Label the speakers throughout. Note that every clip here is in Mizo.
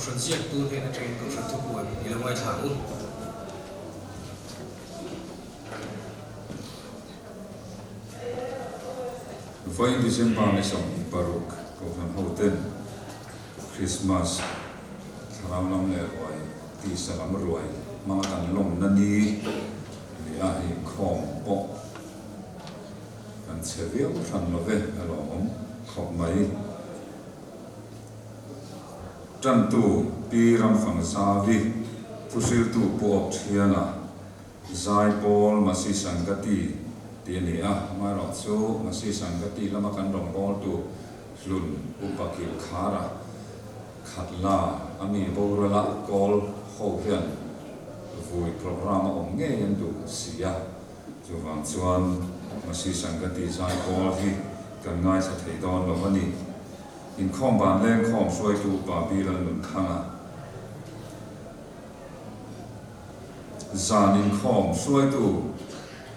Speaker 1: Kohhran ziaktu hnen atangin Kohhran thupuan i lo ngaithla ang u.
Speaker 2: Vawiin December ni 26 Kohhran hoten Krismas thlarau lam leh ruai tisa lam ruai hmanga kan lawmna ni ni a hei inkhawm pawh kan chhe viau hran lo ve a lawmawm khawp mai. Tantu Pi Ramfangzavi thuhriltu Pu Awkthiana Zaipawl Masi Sangati tih a ni a, amaherawhchu Masi Sangati lama kan rawngbawltu hlun Upa Kilkhara Khatla a mi borala kawl ho hian vui programme a awm ngei an duh si a, chuvang chuan Masi Sangati Zaipawl hi kan ngaithla thei dawn lo a ni. Inkhawm van lengkhawm hruaitu Upa Biral Nunthanga. Zan inkhawm hruaitu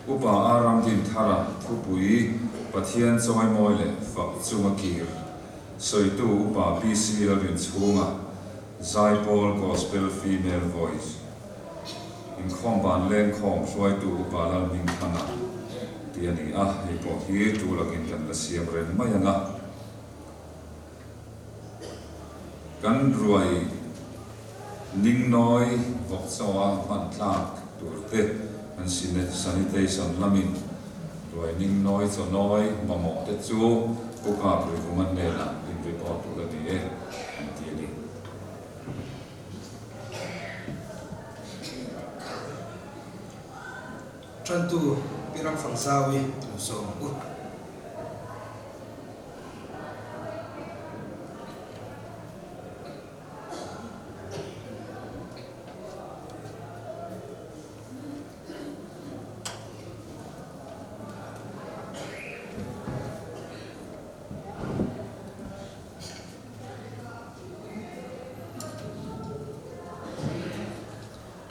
Speaker 2: Upa A Ramdinthara thupui Pathian chawimawi leh fak chunga kir sawitu Upa PC Lalrinchhunga, Zaipawl Gospel Female Voice Inkhawm van lengkhawm hruaitu Upa Lalhmingthanga tih a ni a, hei pawh hi tu lakin kan la siam reng mai ang a. Kan ruai ningnawi vawk chaw a hman tlak tur te kan sanitation lamin ruai ningnawi chawnawi mamawh te chu Pu Kaprivunga hnenah in report tur a ni e an ti a ni.
Speaker 1: Tantu Pi Ramfangzaui lo sawm ang u.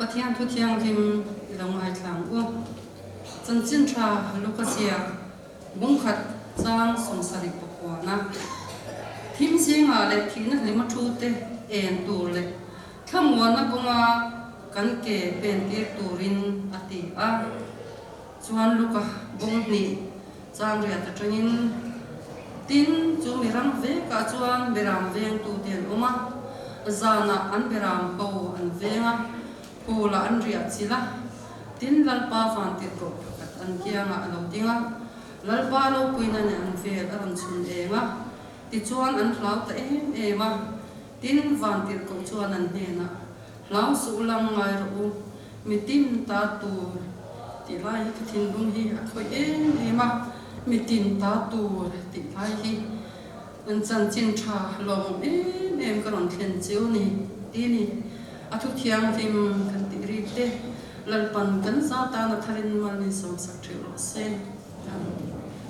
Speaker 3: Pathian Thu Thianghlim i lo ngaithla ang u. Chanchin tha Luka ziak Bungkhat chang 79 thim zingah leh thihna hlima thu te en tur leh thlamuanna kawnga kan ke pen tir turin a ti a. Chuan Luka bung hnih chang riat atangin tin chu mi ram vekah chuan beram vengtute an awm a, zanah an beram ho an veng a, Phulah an riah chilh a, tin Lalpa vantirhkoh pakhat an kiangah a lo ding a, Lalpa ropuina nen an vel a rawn chhun eng a, tichuan an hlau ta em em a, tin vantirhkoh chuan an hnenah, Hlau suh lam ngai rawh u, mi tin ta tur tih lai hi ka thinlung hi a khawih em em a, mi tin ta tur tih lai hi an chanchin tha lawmawm em em ka rawn thlen chiu ni ti ni. A thu thianghlim kan tih rik te Lalpan kan za tan a tharin mal min sawmsak theuh rawh se.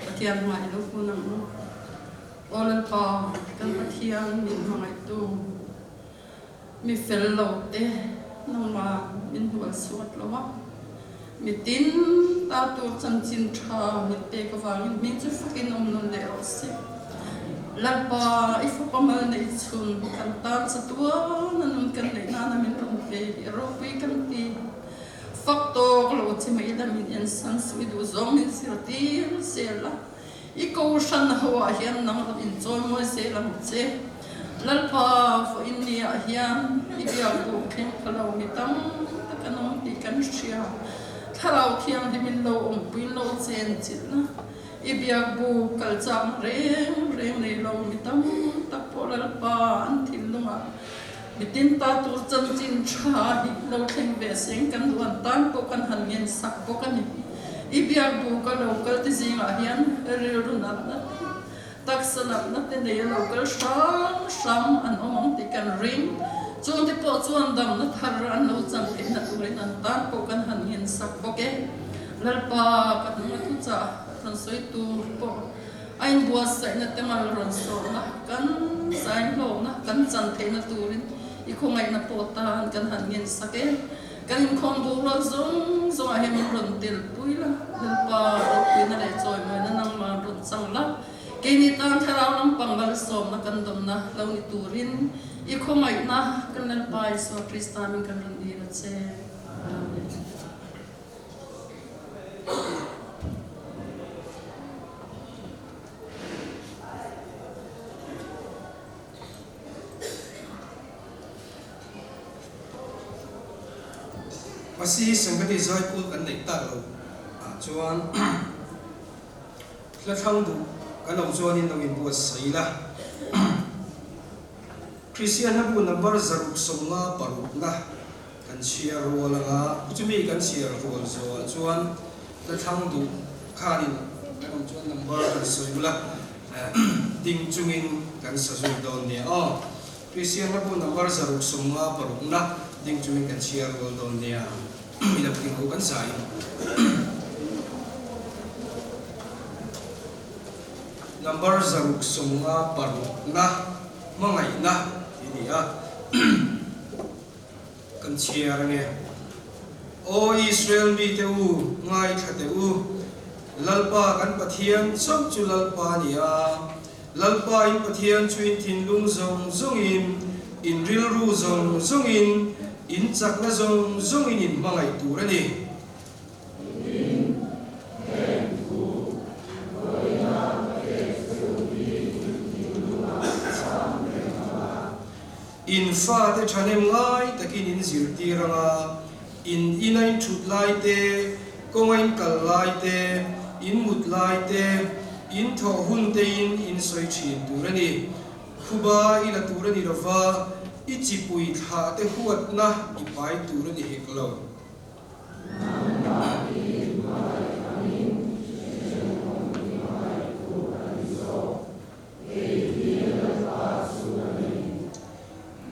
Speaker 3: Pathian hmai lo hun ang u. Aw Lalpa, kan Pathian min hmangaihtu, mi fel lo te nangmah min hnual suat lo a, mi tin ta tur chanchin tha min pek avangin hming chu fakin awm nawn leh rawh se. Lalpa, i fapa mal neih chhun kan tan chatuan a nun kan neih nana min rawn pe hi a ropui kan ti. Fak tawk lo che mai la min ensan suh i duh zawng min zirtir zel a, i kohhran ho ah hian nang rawn inchawimawi zel ang che. Lalpa, vawiin ni ah hian i biak duh thleng pha lo mi tam tak an awm tih kan hria. Thlarau Thianghlim in lo awmpui lo chen chilh na. I biak bu kal chakna reng reng nei lo mi tam tak pawh Lalpa an thinlungah mi tin ta tur chanchin tha hi lo thleng ve seng kan duh an tan pawh kan han ngen sak bawk a ni. I biak bu ka lo kal ti zingah hian rilru natna te, taksa natna te nei a lo kal hrang hrang an awm ang tih kan ring. Chungte pawh chuan damna thar an lo chan theihna turin an tan pawh kan han ngen sak bawk e. Lalpa ka hnung a thu chah rawn sawi tur pawh a inbuatsaihna te mal rawn sawmna kan zainhlawkna kan chan theihna turin i khawngaihna pawh tan kan han ngen sak e. Kan inkhawm boruak zawng zawngah hian min rawn tel pui la, Lalpa ropuina leh chawimawina nangmah rawn chang la. Keini tan thlarau lampang malsawmna kan dawmna lo ni turin i khawngaihna kan Lalpa Isua Krista min kan rawn dil a che. Amen.
Speaker 1: Masihi Sangati Zaipul kan neih tak lo ah chuan hla thlang duh kan awm chuanin lo inbuatsaih ila. Kristian hlabu number 656 na kan chhiar rual anga chumi kan chhiar rual zawhah chuan hla thlang duh khanin kan awm chuan number kan sawi ula ding chungin kan sa zui dawn nia aw. Kristian hlabu number 656 na ding chungin kan chhiar rual dawn nia. Mi lo tling ho kan zai. Number 656 na hmangaihna tih a ni a. Kan chhiar ange. Aw Israel mite u, ngaithla teh u. Lalpa kan Pathian chauh chu Lalpa a ni a. Lalpa in Pathian chu in thinlung zawng zawngin, in rilru zawng zawngin, in chakna zawng zawngin in hmangaih tur a ni. In fate thahnem ngai takin in zirtir ang a, in ina in thut lai te, kawnga in kal lai te, in mut lai te, in thawh hun tein in sawi thin tur a ni. Khuba i la tur a ni lo va, i chipui thlah te huatna i pai tur a ni hek lo.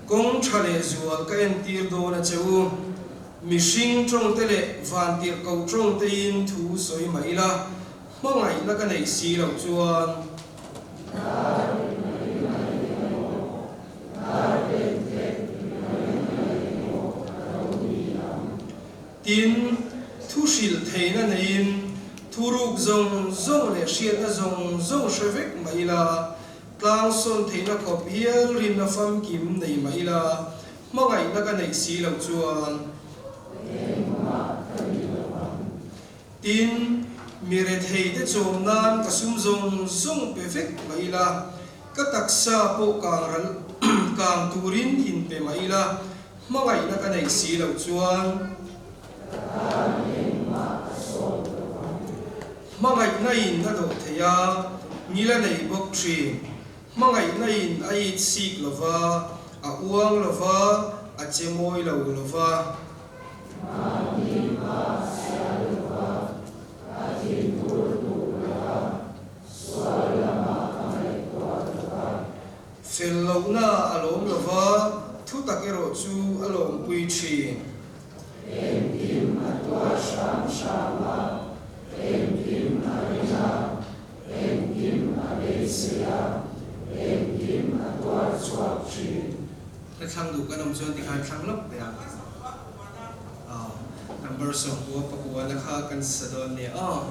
Speaker 1: Kawng tha leh zual ka entir dawn a che u. Mihring tawngte leh vantirhkoh tawngtein thu sawi mah ila, hmangaihna ka neih si loh chuan. Tin, thu hrilh theihna neiin thuruk zawng zawng leh hriatna zawng zawng hre vek mah ila, tlang sawn theihna khawp hial rinna famkim nei mah ila, hmangaihna ka neih si loh chuan. Tin, mi retheite chawm nan ka sum zawng zawng pe vek mah ila, ka taksa pawh kang ral kang turin inpe mah ila, Hmangaihna ka neih si loh chuan. Hmangaihna in a dawh thei a, ngil a nei bawk thin. Hmangaihna in a it sik lo va, a uang lo va, a che mawi lo lo va. Fel lohna a lawm lo va, thu tak erawh chu a lawmpui thin.
Speaker 4: Engkim a tuar hram hram a, engkim a ring a, engkim a beisei a, engkim a tuar chhuak thin.
Speaker 1: Ka thlang duh kan awm chuan tikhan thlang lawk teh ang. Aw, number 99 na kha kan sa dawn nia aw.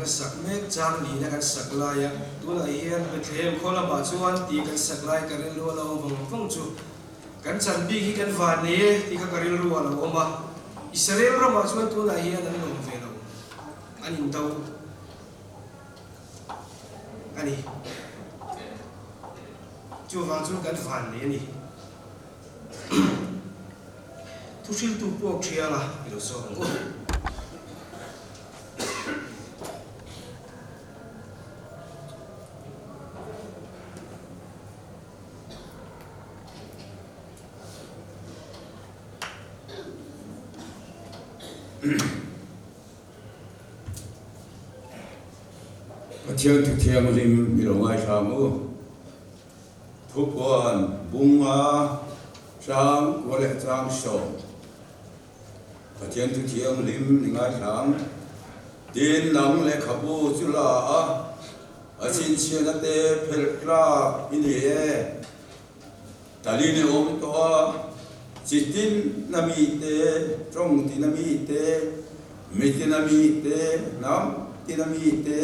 Speaker 1: la sak mek chang lina kan sak lai a, tunah hian Bethlehem khaw lamah chuan tih kan sak lai ka rilru a lo awm vang vang chu kan chan bik hi kan van nei e tih kha ka rilru a lo awm a, Israel ramah chuan tunah hian an lawm ve lo, an indo a ni. Chuvang chuan kan van nei a ni. Thuhriltu pawh thiang a i lo zawk ang u.
Speaker 5: Pathian thu thianghlim i lo ngaithla ang u. Thupuan bunga chang kua leh chang sawm Pathian thu thianghlim ni ngaithlang tin nang lehkhabu chu la a, a chhinchhiahna te phelh tlak i ni e. Talin i awm tawh a, chi tin a mi te, tawng tin a mi te, mi tin a mi te, hnam tin a mi te,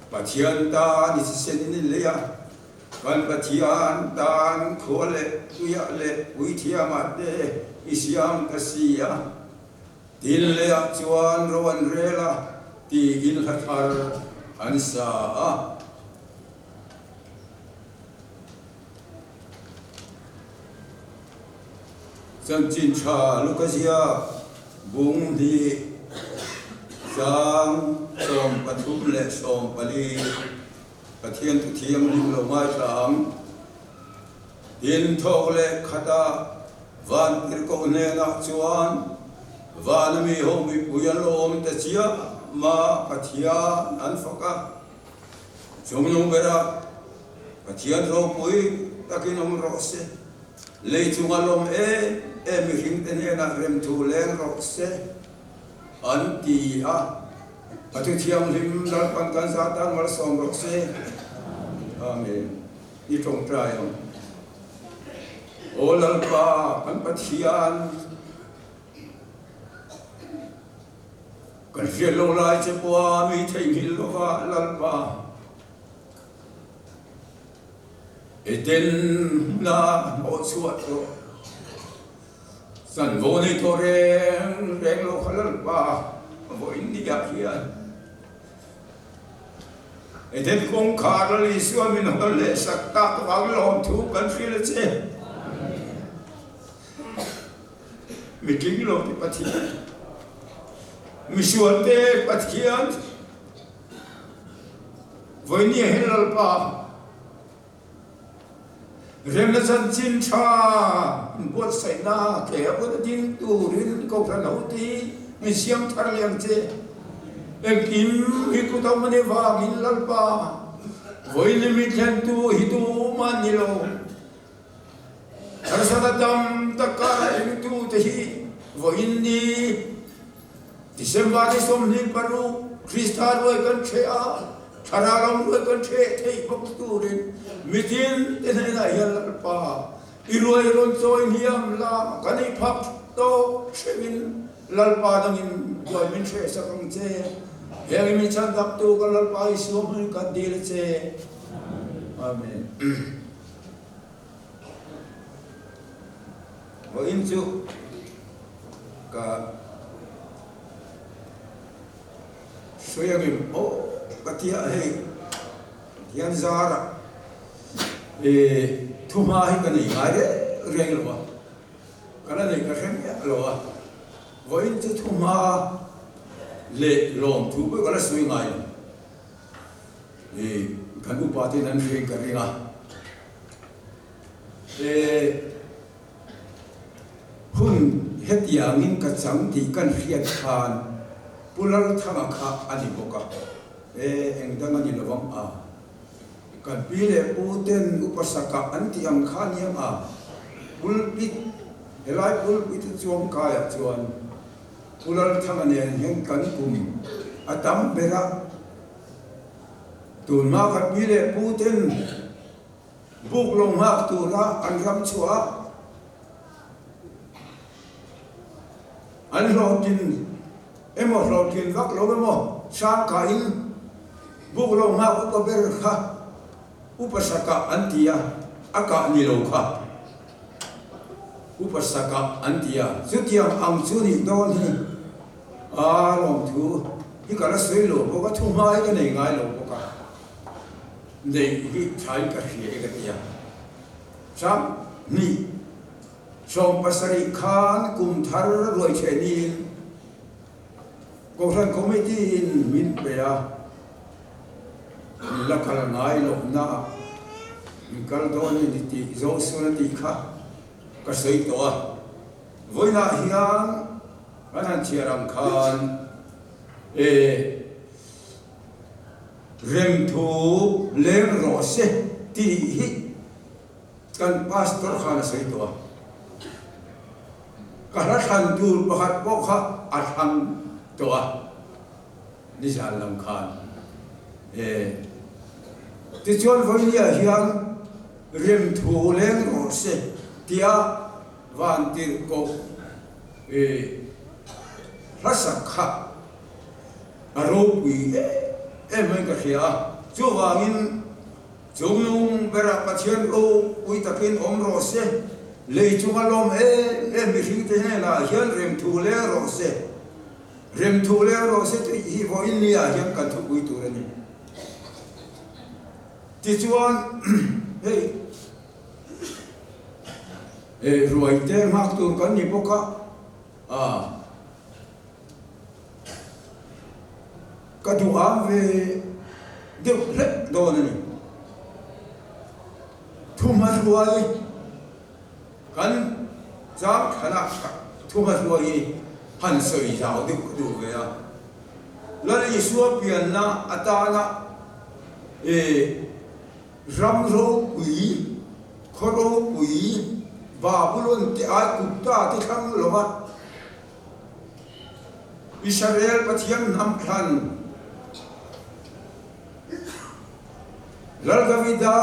Speaker 5: Pathian tan i thisen in i lei a, kan Pathian tan khua leh tuiah leh puithiamah te i siam ta si a, tin leiah chuan ro an rel a, tiin hla thar an sa a. Chanchin tha Lukazia bung hnih tlang 33 leh 40 Pathian thu thianghlim lo ngaithla ang. Tin thawk leh khata van tirhkoh hnenah chuan vana mi ho mipui an lo awm ta chiah ma Pathian an fak a. Chungnung bera Pathian ropui takin awm rawh se. Lei chunga lawm em em mihringte hnenah remthu leng rawh se an ti a, a thu thianghlim Lalpan kan zah tan malsawm rawh se. Amen. I tawngtai ang. Aw Lalpa kan Pathian, kan hriat lo lai che pawha mi theihnghilh lova Lalpa, Eden hna hnawh chhuah tawh chanvo nei tawh reng reng lo kha Lalpa vawiin niah hian Eden kawngkhar Lal Isua min hawn leh sak tak vang lawmthu kan hrilh a che. Mi tling lo te Pathian, misual te Pathian, Vawinia hi Lalpa remna chanchin tha buatsaihna ke a kut a ding turin Kohhran ho ti min siam thar leh ang che. Engkim hi kut a awm a nih vangin Lalpa vawiin mi thlentu hi tumah an ni lo. Harsatna tam tak kara engtute hi vawiin ni December ni 26 Krista ruai kan ṭheh a, Thlarau lam ruai kan ṭheh theih bawk turin mitin te hnenah hian Lalpa i ruai rawn chawi hniam la, kan ei phak tawk hrengin Lalpa dangin ruai min hreh sak ang che. Heng i min chhan daktu kan Lalpa Isua hmangin kan dil a che. Amen. Vawiin chu ka sawi angin aw ka ti a, hei hian zara thu hma hi ka nei ngai reng reng lo a, ka la nei ka hre miah lo a, vawiin chu thu hma leh lawmthu pawh ka la sawi ngai lo. I kan upa ten an hriain ka ring a, e hun hetiangin ka chang tih kan hriat khan Pu Lalthanga kha a ni bawk a, e eng dang a ni lo vang a, kan pi leh pu ten upa sakah an tih ang kha aniang a, pulpit helai pulpit a chuang kaiah chuan Pu Lalthanga nen hian kan kum a tam ber a, tunhma kan pi leh pu ten buk lo nghak tura an ram chhuah a, an hlawhtlin emaw hlawhtlin vak lo emaw. Hrangkain buk lo nghak upa ber kha Upa Saka an ti a, a kah ni lo kha Upa Saka an ti a, chutiang ang chu nih dawn hi a lawmthu hi ka la sawi lo bawk a, thu hma hi ka nei ngai lo bawk a, neih hi thain ka hria e ka ti a, Chang hnih 70 khan kum thar ruai theh niin Kohhran Committee in min pe a, min la kal ngai lohna ah min kal dawn a ni tih Zosun a tih kha ka sawi tawh a. Vawiinah hian kan han chhiar ang khan e remthu leng rawh se tih hi Kan pastor khan a sawi tawh a, ka hla thlan tur pakhat pawh kha a thlang tawh a, nizan lam khan. E, tichuan vawinia hian remthu leng rawh se tia vantirhkoh e hlasak kha a ropui em em mai ka hria a, chuvangin Chungnung berah Pathian ropui takin awm rawh se, lei chunga lawm em em mihringte hnenah hian remthu leng rawh se. Remthu leng rawh se tih hi vawiin niah hian kan thupui tur a ni. Tichuan, hei ruaite nghak tur kan ni bawk a, Ka duham ve deuh hlek dawn a ni. Thuhmahruai kan chang thlanah thuhmahruai hi han sawi zau deuh ka duh ve a. Lal Isua pianna atana ram ropui, khaw ropui, Babulon te Aigupta te thlang lova, Israel Pathian hnam thlan Lal Davida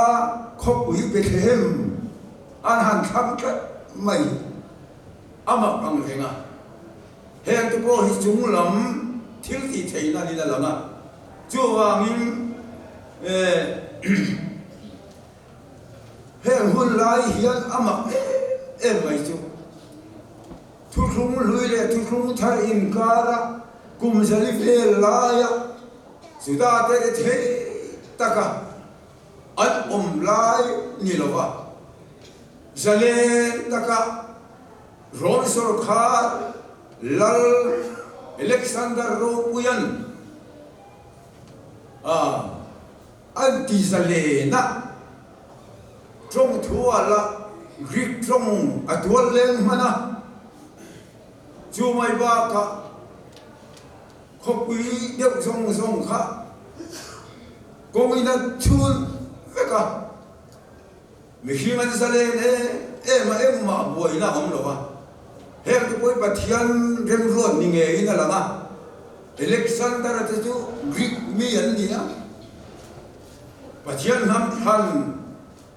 Speaker 5: khawpui Bethlehem an han thlang tlat mai a mak ang reng a. Heng te pawh hi chung lam thil tih theihna niin a lang a. Chuvangin heng hun lai hian a mak em em mai chu. Thuthlung hlui leh thuthlung thar inkara kum zali vel laia Juda-te ri thei taka an awm lai ni lova zalen taka Rom sawrkhar Lal Alexander Ropuia'n an ti zalen a. Tawng thual a Greek tawng a tual leng hman a, chu mai bakah khawpui deuh zawng zawng kha kawngin a chhun vek a, mihring an zalen em em a, engmah buaina a awm lo a, heng te pawh hi Pathian remruat ni ngeiin a lang a, Alexander-a te chu Greek mi an ni a. Pathian hnam thlan,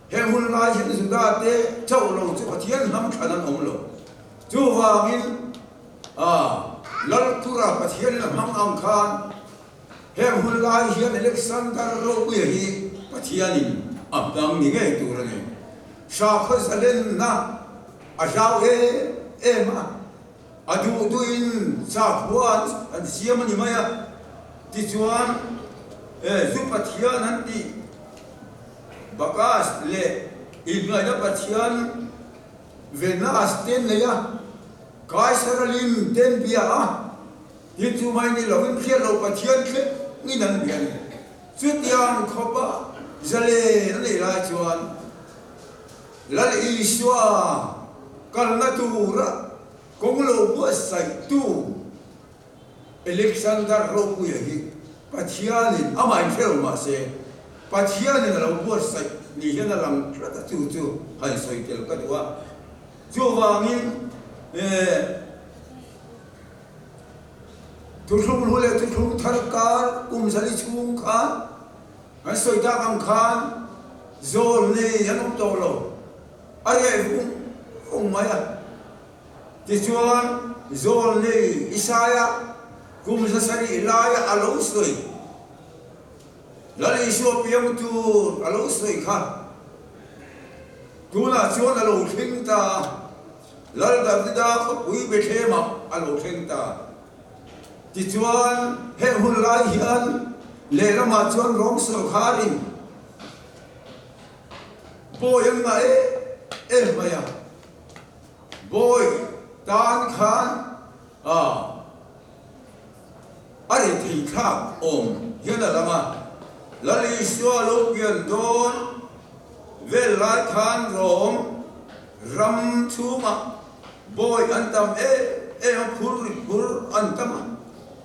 Speaker 5: He hun lai hian Juda te chauh lo chu Pathian hnam thlan an awm lo. Chuvangin, Lal Tura Pathian la hmang ang khan heng hun lai hian Alexander Ropuia hi Pathianin a hmang ni ngei tur a ni. Sakhaw zalenna a hlau em em a. A duh duhin sakhua an siam a ni mai a, tichuan zu Pathian an tih Bacchus leh inngaihna Pathian Venus te an nei a, Kaisara lim te an bia a, tin chu mai ni lovin hriat loh Pathian thlengin an bia a ni. Chutiang khawpa zalen a neih lai chuan Lal Isua kalna tura kawng lo buatsaihtu Alexander Ropuia hi Pathianin amah inhre lo mah se, Pathianin a lo buatsaih ni hian a lang tlat a, chu chu han sawi tel ka duh a. Chuvangin Thuthlung hlu leh Thuthlung thar kar kum zali chhung khan, An sawi tak ang khan zawl nei an awm tawh lo, a reh vung vung mai a. Tichuan zawl nei Isaia Kum 700 laia a lo sawi, Lal Isua piang tur a lo sawi kha tunah chuan a lo thleng ta a, Lal Davida khawpui Bethlehemah a lo thleng ta. Tichuan, heng hun lai hian lehlamah chuan Rom sawrkharin bawi an ngah em em mai a, bawi tan khan a a ri thei thlak awm hian a lang a, Lal Isua lo pian dawn vel lai khan Rom ram chhungah bawi an tam em em a, phur ri phur an tam a,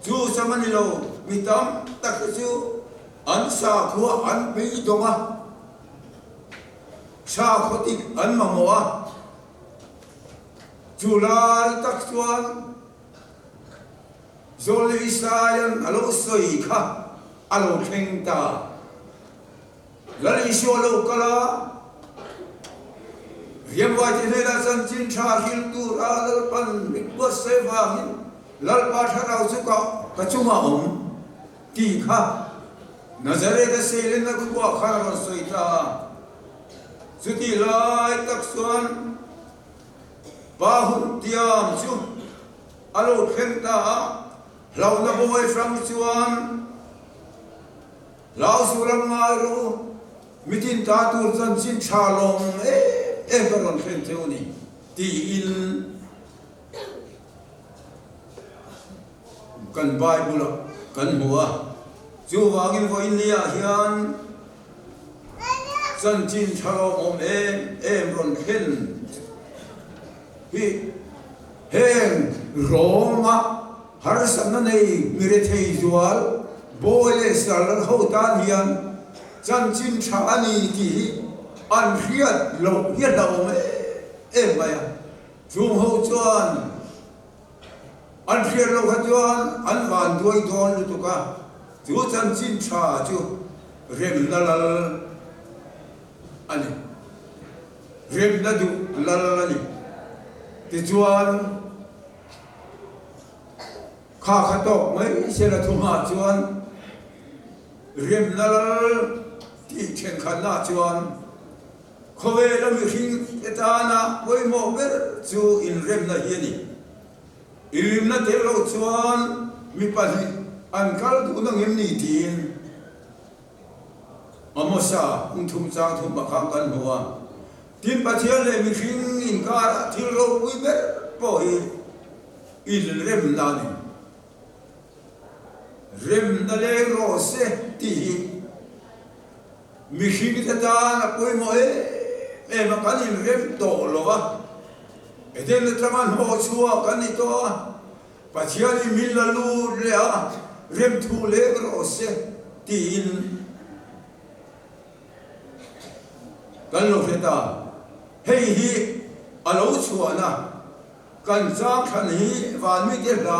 Speaker 5: chu sam a ni lo, mi tam tak te chu an sakhua an beidawng a, sakhaw dik an mamawh a, chu lai tak chuan Zawlne Isaia'n a lo sawi kha a lo thleng ta. Lal Isua lo kal a, Riamvaite hnenah chanchin tha hrilh tura Lalpan mit buatsaih vangin Lalpa thlarau chu ka ka chungah awm tih kha Nazareth-a seilenna khuaah khan a rawn sawi ta a. Chutih lai tak chuan Pa hun tiam chu a lo thleng ta a, hlauhna bawi hrang chuan hlau suh lam ngai rawh u, mitin ta tur chanchin tha lawm em em ka rawn thlen theuh a ni tiin kan Bible ah kan hmu a. Chuvangin vawiin niah hian Chanchin tha lawmawm em em rawn thlen hi heng Roma harsatna nei mi rethei zual bawi leh sal ho tan hian chanchin tha a ni tih hi an hriat loh hi a hlauhawm em em mai a. Chung ho chuan an hriat loh kha chuan an vanduai dawn lutuk a, chu chanchin tha chu Remna lal a ni. Remna duh lal a ni. Tichuan, kha kha tawk mai sela thumah chuan Remna lal tih thenkhatna chuan khawvela mihring te tana pawimawh ber chu inremna hi a ni. Inremna tel loh chuan mi pahnih an kal duh na ngem ni tiin Amosa hung thum chang thum pakhat kan hmu a. Tin, Pathian leh mihring inkarah thil ropui ber pawh hi inremna a ni. Remna leng rawh se tih hi mihring te tan a pawimawh em em a, kan inrem tawh lo va, Eden atanga hnawh chhuak kan ni tawh a, Pathianin min la lut leh a, remthu leng rawh se tiin kan lo hre ta. Hei hi a lo chhuahna kan chang thlan hi vanmite hla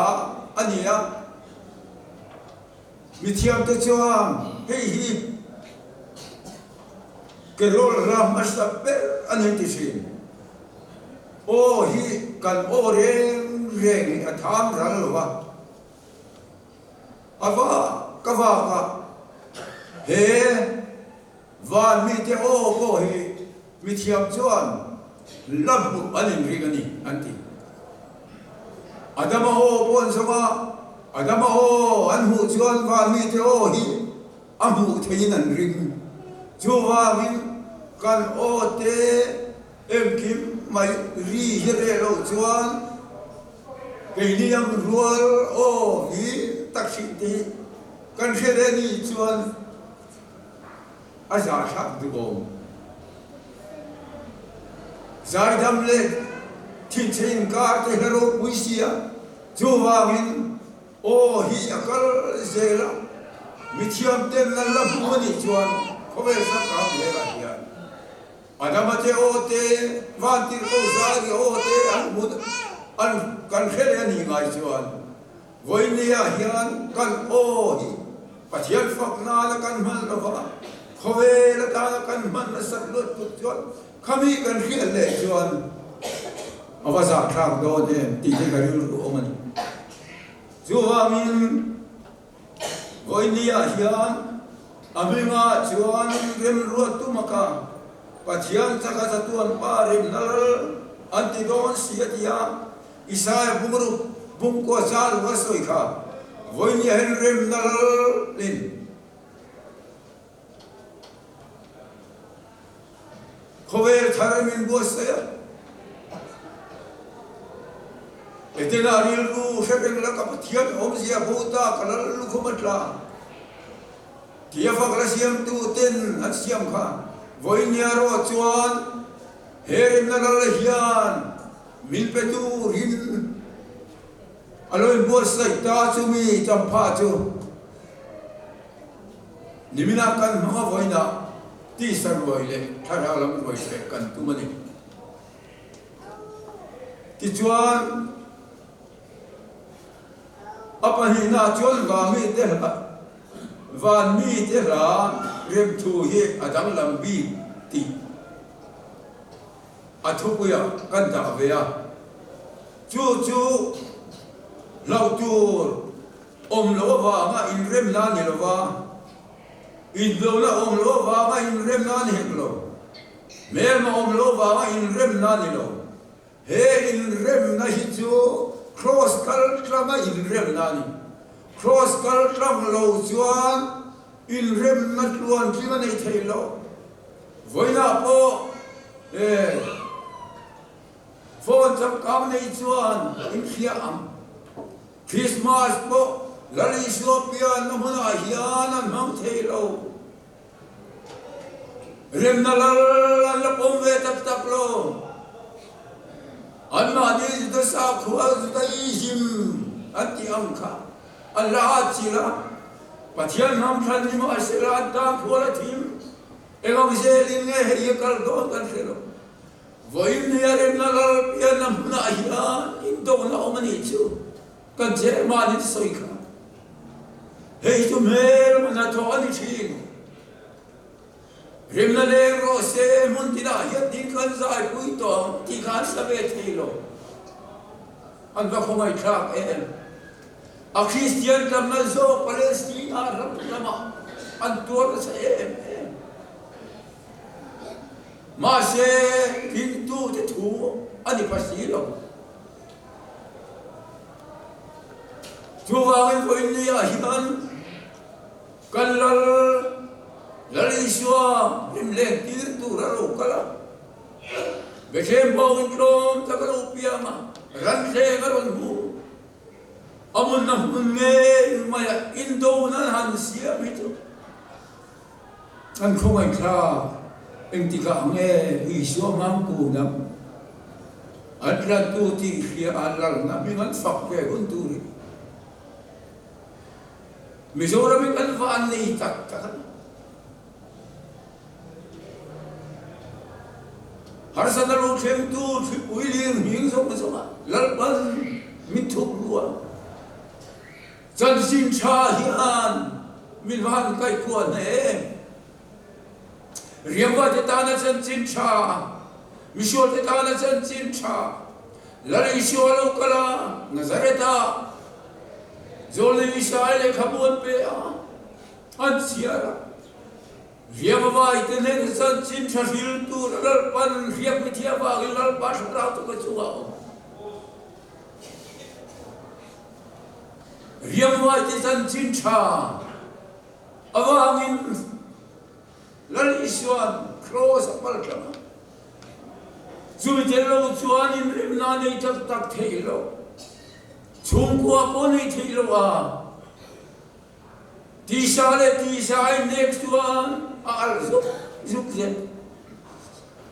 Speaker 5: a ni a, mithiamte chuan hei hi carol hla hmasa ber a ni ti thin. Aw hi kan aw reng reng hi a tham ral lo a, a va ka vak a, he van mite aw pawh hi mithiam chuan la hmuh an inring a ni an ti. Adama aw pawh an zawng a, Adama aw an hmuh chuan van mite aw hi a hmuh theihin an ring. Chuvangin kan aw te Engkim mai ri hi reh loh chuan keini ang rual aw hi tak hrih te hi kan hre leh ni chuan a zahthlak duhawm. Zaidam leh thinchhe inkar te hla ropui sia chuvangin aw hi a kal zel a, mithiam ten an la hmu a nih chuan khawvel sangkang hmelah hian Adama te aw te, Vantirhko Zari aw te an hmu an kan hre leh a nih ngai chuan vawinia hian kan aw hi Pathian fak nana kan hman lo va, khawvel atana kan hman nasat luat tuk chuan khami kan hriat leh chuan a va zahthlak dawn em tih hi ka rilru awm a ni. Chuvangin vawinia hian a hmingah chuan remruat tumaka Pathian chaka chatuan pa remna lal an ti dawn si a ti a, Isaia bungruk bungkua cha ruk a sawi kha vawinia hian remna lalin Khawvel thar min buatsaih a, Edena rilru hre reng la ka Pathian awmzia bo ta ka lal lukhum a tla tia fak la siamtu ten an siam kha vawinia rawh chuan he remna lal hian min pe turin a lo inbuatsaih ta chumi champha chu Nimina kan hmang a vawiinah tisa ruai leh thlarau lam ruai hreh kan tum a ni. Tichuan, a pahnihnaah chuan Vami te hla, Van mite hla remthu hi a danglam bik tih a thupuiah kan dah ve a. Chu chu hlauh tur Awm loh avanga inremna a ni lo va, inhlawhna awm loh avanga inremna a ni hek lo, hmelma awm loh avanga inremna a ni lo. He inremna hi chu Kraws kal tlanga inremna a ni. Kraws kal tlang lo chuan inremna tluantling a nei thei lo. Vawiinah pawh he phone changkang nei chuan inhria ang. Christmas pawh Lal Isua pianna hmunah hian an hmang thei lo. Remna lal an la pawm ve tak tak lo. Anmahni Juda sakhua Judaism an tih ang kha an la at chilh a, Pathian hnam thlan ni mahsela an tan khual a thim. Eng ang zelin nge hei hi a kal dawn kan hre lo. Vawiin hi a remna lal pianna hmunah hian indawhna awm a nih chu kan chairman in sawi kha. Hei chu hmel hnathawh a ni thin. Remna leng rawh se hmun tinah hian ding kan zaipui tawh ang tih kha an sa ve thei lo. An va khawngaihthlak em. A Kristian tamna zawk Palestina ram lamah an tuar nasa em em. Mahse, ringtute thu a ni pha si lo. Chuvangin vawiinniah hian kan Lal, Lal Isua hlim leng tir tur a lo kal a. Bethlehem bawngin tlawm tak a lo piang a, ranthleng a rawn hmu. A hmunna hmun ngei maiah indona an han siam hi chu. An khawngaihthlak engtikah nge Isua hmang kun ang? An tlantu tih hria a lalna hming an fak ve hun tur hi Mizoram hi kan van nei tak tak a ni. Harsatna lo thlengtu thlipui lir hming zawng zawngah Lalpan min thuk rua. Chanchin tha hian min van kaihkuah hneh em? Riangvaite tana chanchin tha, misualte tana chanchin tha, Lal Isua lo kal a, Nazareth-ah Zawlnei Isaiah lehkhabu an pe a, an chhiar a. Riangvaite hnena chanchin tha hril tur a Lalpan hriak mithiam avangin Lalpa thlarau chu ka chungah a awm. Riangvaite chanchin tha avangin Lal Isua'n kraws a pal tlang a, chumi tel lo chuan inremna nei tak tak theih lo, chhungkua pawh nei theih lo a, tisa leh tisa a innek chuan a alh zuk zuk zel.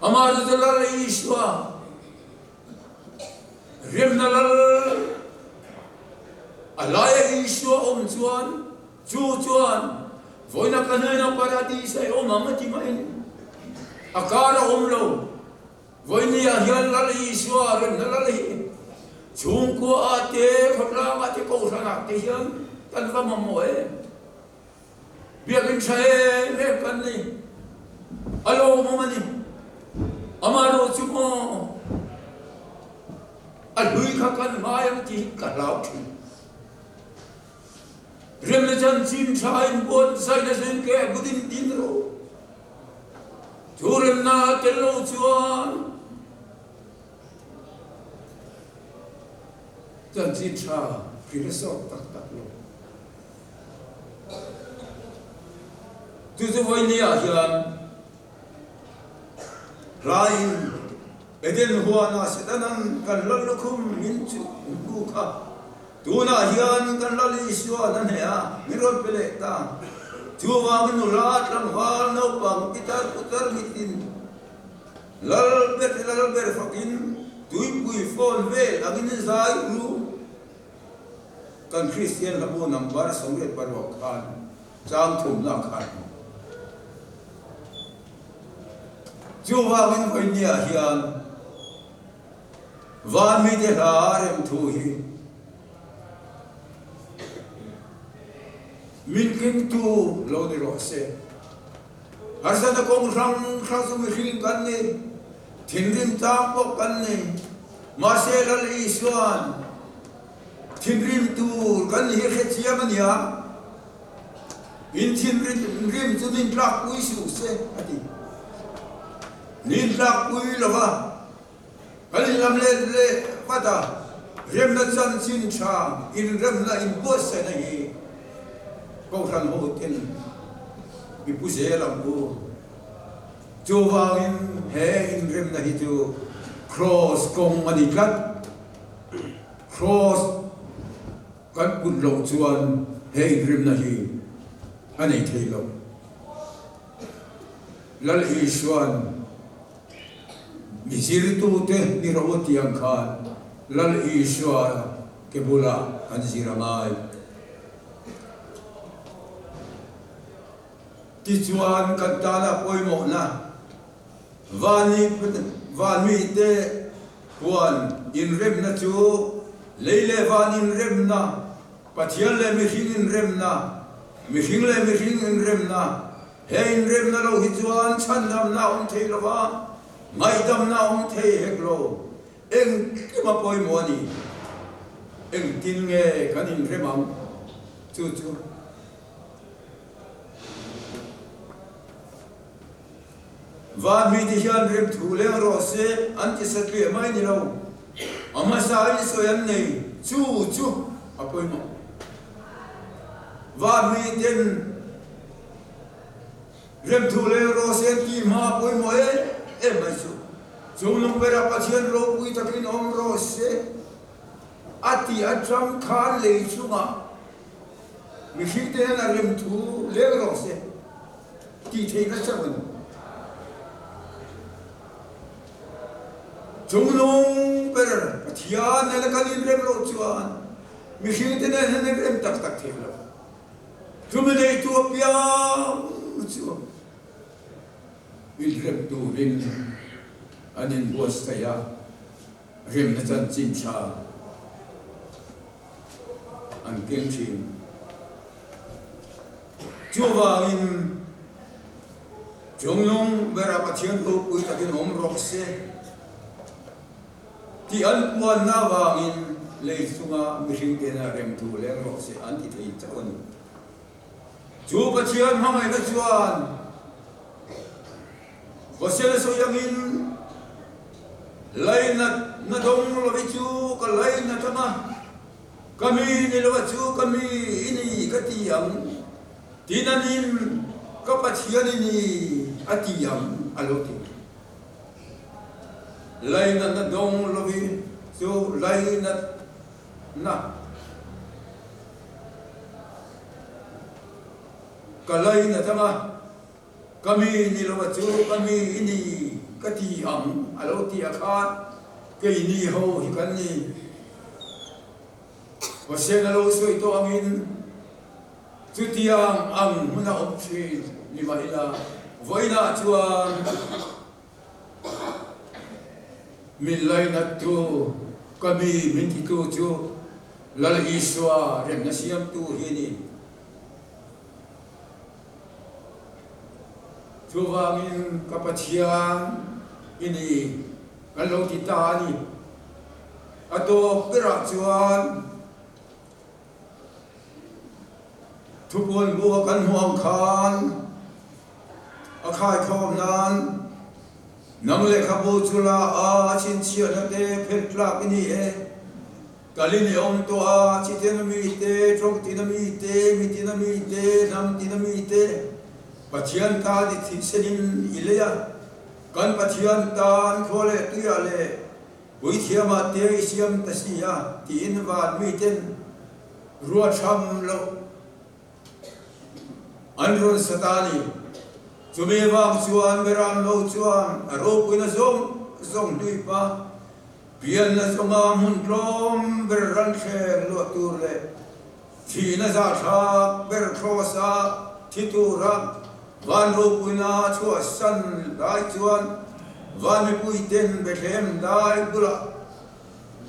Speaker 5: Amah chu Lal Isua. Remna lal a laia Isua awm chuan chu chuan vawiina ka hnena paradis a awm ang a ti mai a ni. A kar a awm lo. Vawinia hian Lal Isua remna lal hi chhungkua ah te, khawtlang ah te, kohhran ah te hian kan va mamawh em? Biakinn tha em em kan ni. A lawmawm a ni. Amaherawh chu maw a hlui kha kan ngai ang tih hi ka hlau thin. Remna chanchin tha in buatsaihna chu ke a butin din rawh u. Chu remna a tel lo chuan chanchin tha hrilh a sawk tak tak lo. Chu chu vawinia hian hlaiin Eden huanah Setanan kan lal lukhum min chuh hnu kha tunah hian kan lal Isuan a hneh a, min rawn pe leh ta. Chuvangin nula, tlangval, naupang, pitar, putar mitin lal ber te lal ber fakin tuipui phone vel angin zai ru. Kan Kristian hlabu number 86 khan chang thumna khan hmu. Chuvangin vawinia hian van mite hla rem thu hi min kengtu lo ni rawh se. Harsatna kawng hrang hrang chu mihring kan ni, thinrim tlang pawh kan ni. Mahse Lal Isuan thinrim tur kan ni hi hrethiam a nia. In thinrim rim chu nin tlakpui suh se, a ti. Nin tlakpui lo va, kan inlam let leh vat a, remna chanchin tha inremna inbuatsaihna hi Kohhran hoten i pu zel ang u. Chuvangin he inremna hi chu Kraws kawng a ni tlat. Kraws. Kan put loh chuan he inrimna hi a nei thei lo. Lal Isua'n mi zirtute ni rawh u tiang khan Lal Isua ke bulah kan zir a ngai. Tichuan kan tana pawimawhna van mite Huan inremna chu lei leh van inremna, Pathian leh mihring inremna, mihring leh mihring inremna, he inremna lo hi chuan chhandamna a awm thei lo va, ngaihdamna a awm thei hek lo. Engkim a pawimawh a ni. Engtin nge kan inrem ang? Chu chu. Van mite hian rem thu leng rawh se an ti satliah mai ni lo, a hmasa in sawi an nei chu chu a pawimawh. Van miten rem thu leng rawh se an ti hma a pawimawh em em mai chu. Chung lung bera Pathian ropui takin awm rawh se a ti atang khan lei chungah mihring te hian a rem thu leng rawh se. Tih theihna chauh a ni. Chungnung ber Pathian nena kan inrem loh chuan mihringte nen hian inrem tak tak thei lo. Chumi neitu apiang chu inrem turin an inbuatsaih a, remna chanchin tha an keng thin. Chuvangin, Chungnung bera Pathian ropui takin awm rawh se tih an puanna avangin lei chunga mihring tena rem thu leng rawh se an ti thei chauh a ni. Chu Pathian hmangaihna chuan Hosea sawi angin, Lainat na dawng lovi chu ka lainat ang a, Ka mi ni lo a chu ka mi i ni ka ti ang, tin a nim ka Pathian i ni a ti ang a lo ti. Lainatna dawng lovi chu lainatna ka lainat ang a, ka mi ni lo a chu ka mi i ni ka ti ang a lo ti a khan keini ho hi kan ni. Pathian a lo sawi tawh angin chutiang ang hmun a awm thin ni mah ila vawiinah chuan min lainattu ka mi min titu chu Lal Isua remna siamtu hi a ni. Chuvangin ka Pathian i ni kan lo ti ta a ni. A tawp berah chuan. Thupuan bu a kan hmuh ang khan a khaikhawm nan nang lehkhabu chu la a a chhinchhiahna te phelh tlak i ni e. Kalin i awm tawh a, chiten a mi te, tawng tin a mi te, mitin a mi te, hnam tin a mi te, Pathian tan i thihsenin i lei a, kan Pathian tan khua leh tuiah leh puithiamah te i siam ta si a, tiin van miten ruahtham loh an rawn sa ta a ni. Chumi vang chuan Beram lo chuan a ropuina zawng zawng hlui pa pianna zawnga hmun tlawm ber ranthleng luah tur leh thihna zahthlak ber Kross-a thi tura van ropuina chhuahsan lai chuan van mipuiten Bethlehem lai bulah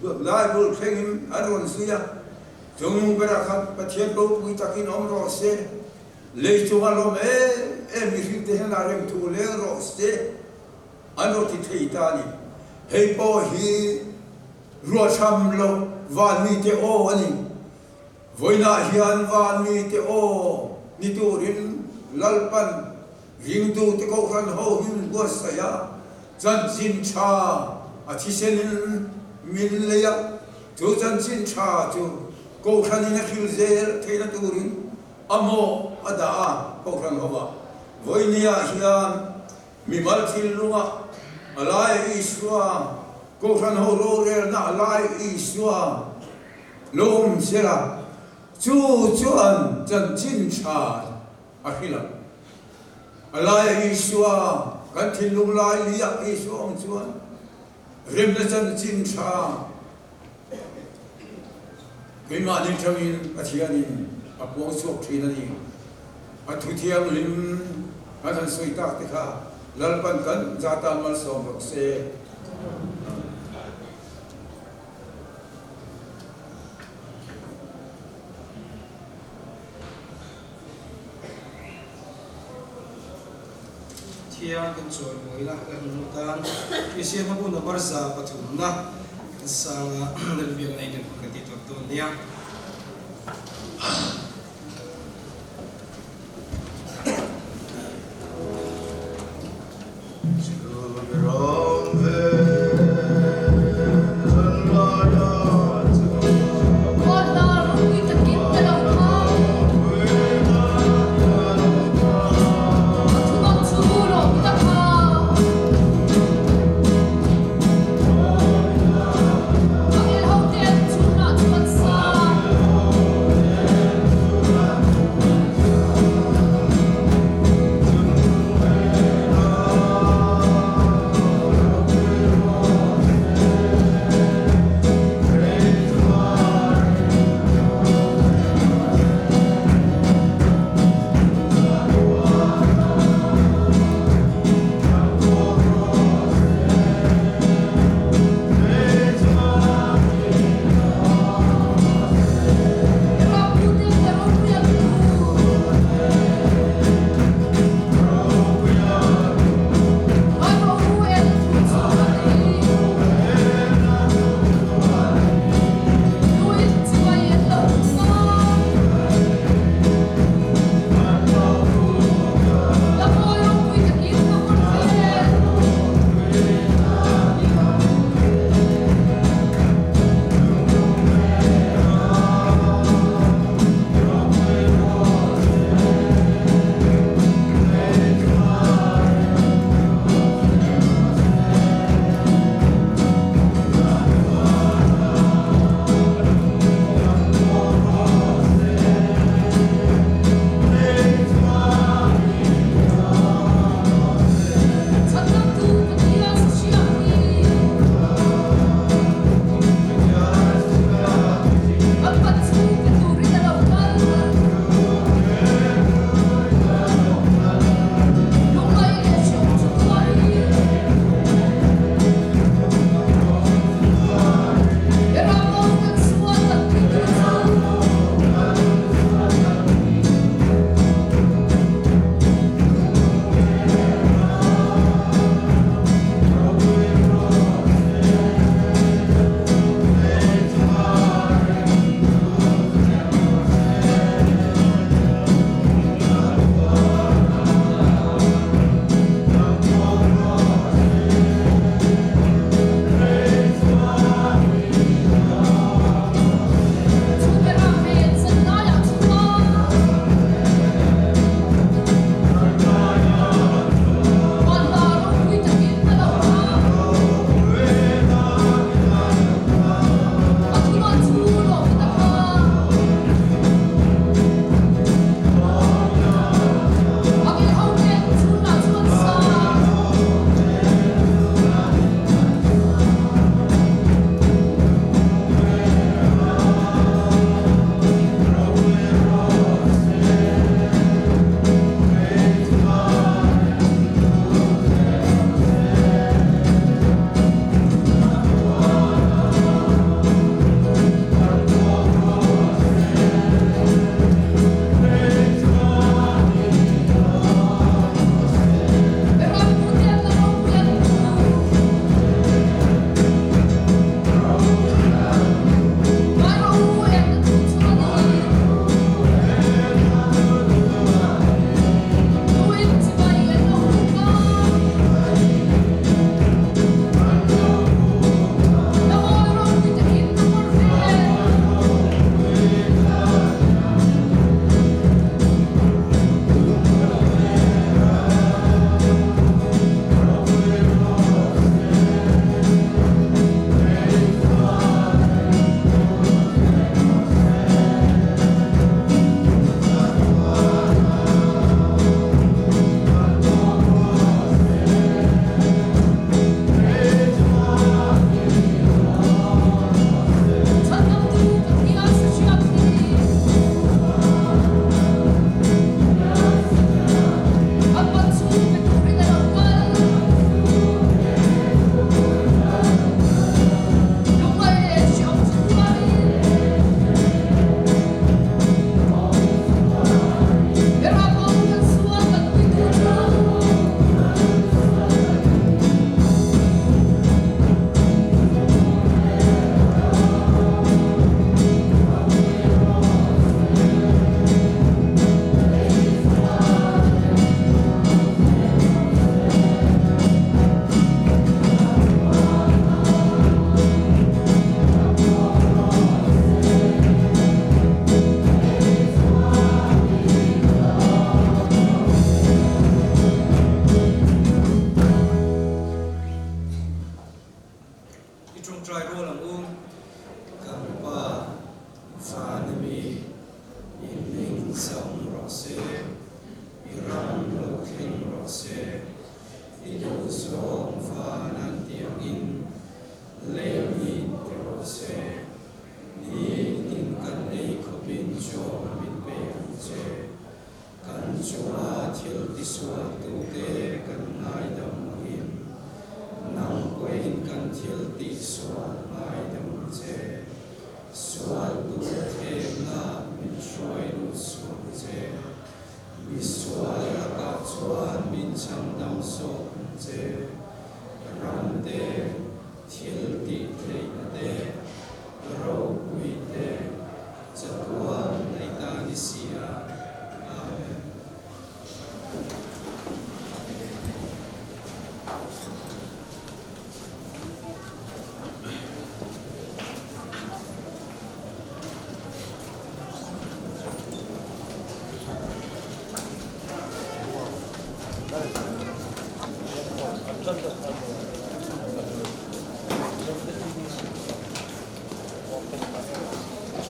Speaker 5: Lai bul thlengin an rawn zui a, Chungnung bera khan Pathian ropui takin awm rawh se, lei chunga lawm em em mihring te hian a rem thu leng rawh se an rawn ti thei ta a ni. Hei pawh hi ruahtham loh van mite aw a ni. Vawiinah hian van mite aw ni turin Lalpan ringtute Kohhran ho hin buatsaih a, chanchin tha a thisenin min lei a, chu chanchin tha chu Kohhranin a hril zel theihna turin a mawh a dah a, Kohhran hovah vawinia hian mimal thinlunga a lai Isua, Kohhran ho rorelna a lai Isua, Lo awm sela, chu chuan chanchin tha a hrilh ang. A laia Isua, kan thinlung lai liah Isua awm chuan remna chanchin tha keimahni tangin Pathianin a puang chhuak thin a ni. A thu thianghlim kan han sawi tak te kha Lalpan kan zata malsawm rawh se.
Speaker 1: Thiang kan chawimawi la ka hmu tan Kristian hmabu number 300 na kan sanga Lalbiakna in kan hun kan tih tawp dawn nia.